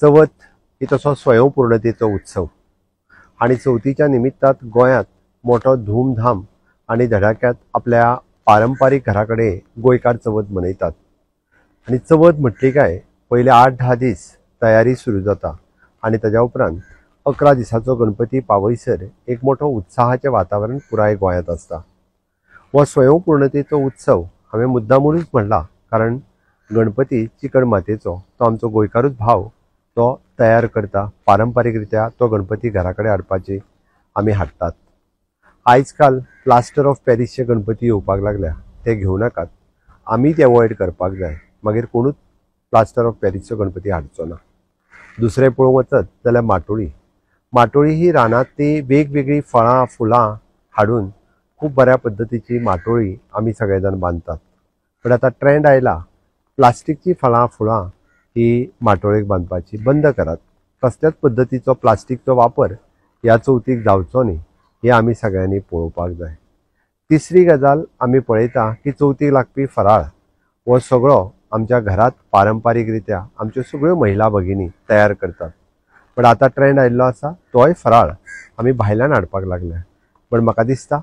चवथ ही तसो स्वयंपूर्णतेचो उत्सव आनी चवथीच्या निमित्तात गोंयांत मोठो धूमधाम आनी धडाक्यात आपल्या पारंपारीक घरा कडेन गोंयकार चवथ मनयतात. आनी चवथ म्हटली काय पयले 8-10 दीस तयारी सुरू जाता आनी ताज्या उपरांत 11 दिसाचो गणपती पावयसर एक मोठो उत्साहाचें वातावरण पुराय गोंयांत आसता. हो स्वयंपूर्णतेचो उत्सव हांवें मुद्दामूनच म्हणला कारण गणपती चिकण मातयेचो तो आमचो गोंयकारूच भाव तो तयार करता. पारंपारीक रित्या तो गणपती घरा कडेन हाडपाची आमी हाडटात. आयज काल प्लास्टर ऑफ पॅरिसचे गणपती येवपाक लागल्या, ते घेवं नाकात, आमी ते अवॉयड करपाक जाय. मागीर कोणूच प्लास्टर ऑफ पॅरिसचो गणपती हाडचो ना. दुसरें पळोवंक वचत जाल्यार माटोळी. माटोळी ही रानांतली वेगवेगळीं फळां फुलां हाडून खूब बऱ्या पद्दतीची माटोळी आमी सगळे जाण बांदतात. पण आतां ट्रेंड आयला प्लास्टिकची फळां फुलां ही माटोळेक बांदपाची बंद करात. कसल्याच पद्दतीचो प्लास्टिकचो वापर ह्या चवथीक जावचो न्ही हें आमी सगळ्यांनी पळोवपाक जाय. तिसरी गजाल आमी पळयता की चवथीक लागपी फराळ हो सगळो आमच्या घरांत पारंपारीक रित्या आमच्यो सगळ्यो महिला भगिनी तयार करतात. पण आतां ट्रेंड आयिल्लो आसा तोय फराळ आमी भायल्यान हाडपाक लागल्या. पण म्हाका दिसता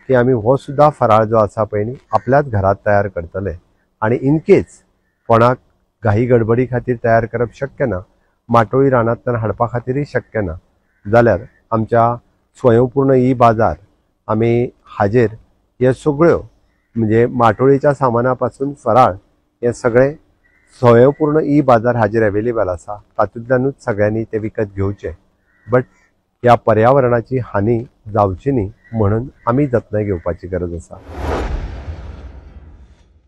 की आमी हो सुद्दां फराळ जो आसा पळय न्ही आपल्याच घरांत तयार करतले आनी इनकेस कोणाक घाई गडबडी खातीर तयार करप शक्य ना, माटोळी रानांतल्यान हाडपा खातीरय शक्य ना जाल्यार आमच्या स्वयंपूर्ण ई बाजार आमी हाजेर हे सगळ्यो म्हणजे माटोळीच्या सामाना पासून फराळ हे सगळें स्वयंपूर्ण ई बाजार हाजेर अवेलेबल आसा. तातूंतल्यानूच सगळ्यांनी ते विकत घेवचे. बट ह्या पर्यावरणाची हानी जावची न्ही म्हणून आमी जतनाय घेवपाची गरज आसा.